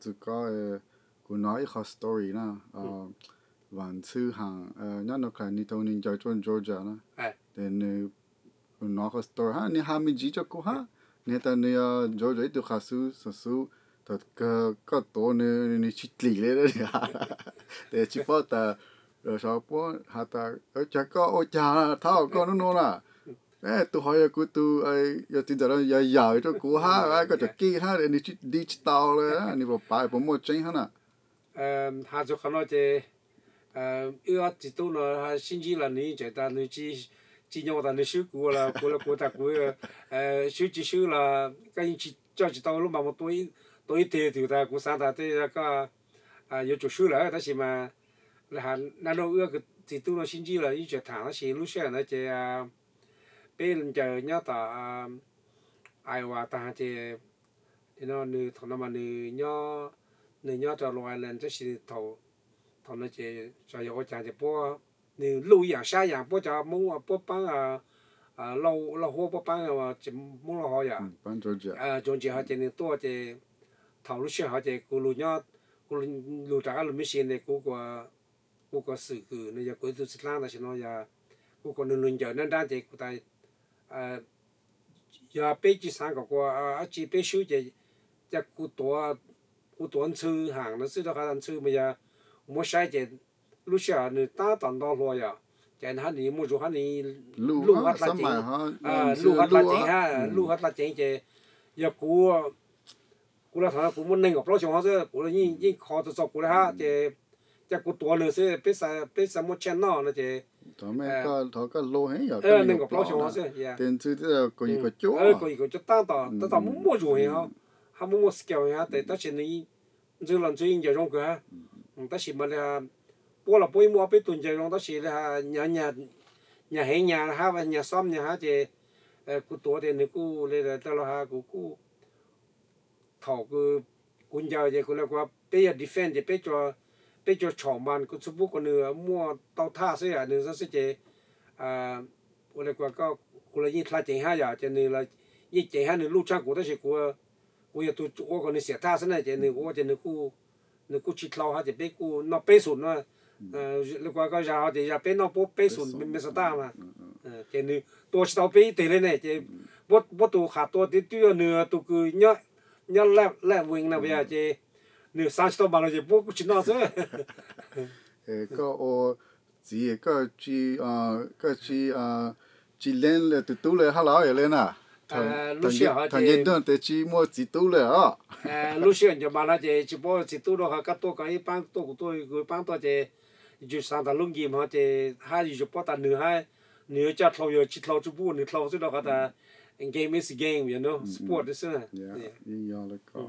Txug koj, kuv nov ib qho story na, Vam Ntxhw Ham nyob North Carolina, nws tau nws ncaws rau Georgia na, ces nws, kuv nov qhov story hab nws has me ntsis rau kuv hab, nws tas nws yog Georgia ib tug qha xub xov xub, thaum kawg koj tuav nws, nws tsis dlim li, ces tsis paub tas sov puab has tas, cas koj ua cas thab koj nub nua na, tus hov yog kuv tus, yog txiv ntxawm los yog yawm rau kuv hab, koj cov kij hab nws tsis di tsis tau li, nws puas pav puas muaj tseeb hab na. Has txug qhov no ces wb ob txiv tub no sib ntsib los nws yeej tseem tas nws tsis nyob tas nws swb kuv los kuv los kuv tas kuv swb tsis swb los koj yeej tsis coj tsis tau lub npa mus tua ib teg twg tas kuv xaav tas tej koj yuav tsum swb lawm, tab sis mas has na, wb txiv tub no sib ntsib los yeej tseem tham, tab sis lub sij hawm ntawd ces peb ncaws nyob tom Iowa tag ces nws thaum no mas nws nyob, nws nyob rau Long Island, tab sis thaum no ces txawm yog ua cas ces puab, nws luj ib yaam sab yaam puab cov Moob puab paab, Lauj Huab puab paab, Moob Lauj Hov yom, Georgia hov ces nws tuaj ces thaum lub sij hawm hov ces kuv lug nyob, kuv lug rov qab lug Michigan ces kuv kuv kuv xwm kws nws yog kuv ib tug txiv dlaab, tam sim no yog kuv kuas nws lug ncaws nab nraab ces kuv tas yog peb tsis xaav kom kuv dab tsi peb swb ces ca kuv tuav, kuv tuav Ntxhw Ham no xwb, rau qhov Ntxhw mas yog muab saib ces lub sij hawm nws tab tom nto hluas yom, ces hab nws muaj zug hab nws luj hab dlaa ceev, luj hab dlaa ceev hab, luj hab dlaa ceev ces yog kuv, kuv los thaum no kuv muaj nees nkaum plaub xyoos hov xwb, kuv yeej kho txog txog kuv li hab ces ca kuv tuav nws xwb, peb xaav muaj channel no ces nees nkaum plaub xyoos hov xwb, kaum yim kaum cuaj tab tom, tab tom muaj muaj zug heev hab, muaj muaj skill heev hab, tab sis nws Ntxhw los Ntxhw yeej ncaws zoo kawg hab, tab sis mas li puab los puab yeej muaj ob peb tug ncaws zoo tab sis li nyag heev nyag hab nyag xob nyag hab ces kuv tuav ces nws kuj li tau los has kuv kuj thaum kuv ncaws ces kuv li kuv peb yog defend ces peb cua tshom mas kuv txhua pub kuas nws muaj tau thaj xwb yom, nws xwb ces ua li kuv los yeej dlaa ceev hab yom, ces nws yeej ceev hab nws luj tshaaj kuv tab sis kuv yog tug ua kom nws xiam thaj xwb na, ces nws ua ces nws kuj tsis dlhau hab ces peb kuj noj peb xum no. Li kuv koj zag hov ces zag peb noj puab peb xum Minnesota mas, ces nws tua tsis tau peb ib teg li ne ces puab tus qham tua twb yog nws tus kws nyob left wing na, ces nws xaav tsis tau mas los ces puab kuj tsis noj xwb. Koj ua txiv koj tsis, koj tsis, tsis lees tus tub li hab los yog li na? Thaum nce dog tes tsis muaj txiv tub li os. Lub sij hawm ncaws mas no ces tsis paub txiv tub rau qhov koj tuaj koj ib paab tuaj kuv tuaj kuv ib paab tuaj ces yus xaav tas lub game hov ces hab yus paub tas nws hab, nws yuav coj dlhau yog tsis dlhau tsuj pub nws dlhau xwb rau qhov tas game is game, yog no sport xwb. Yog li ko.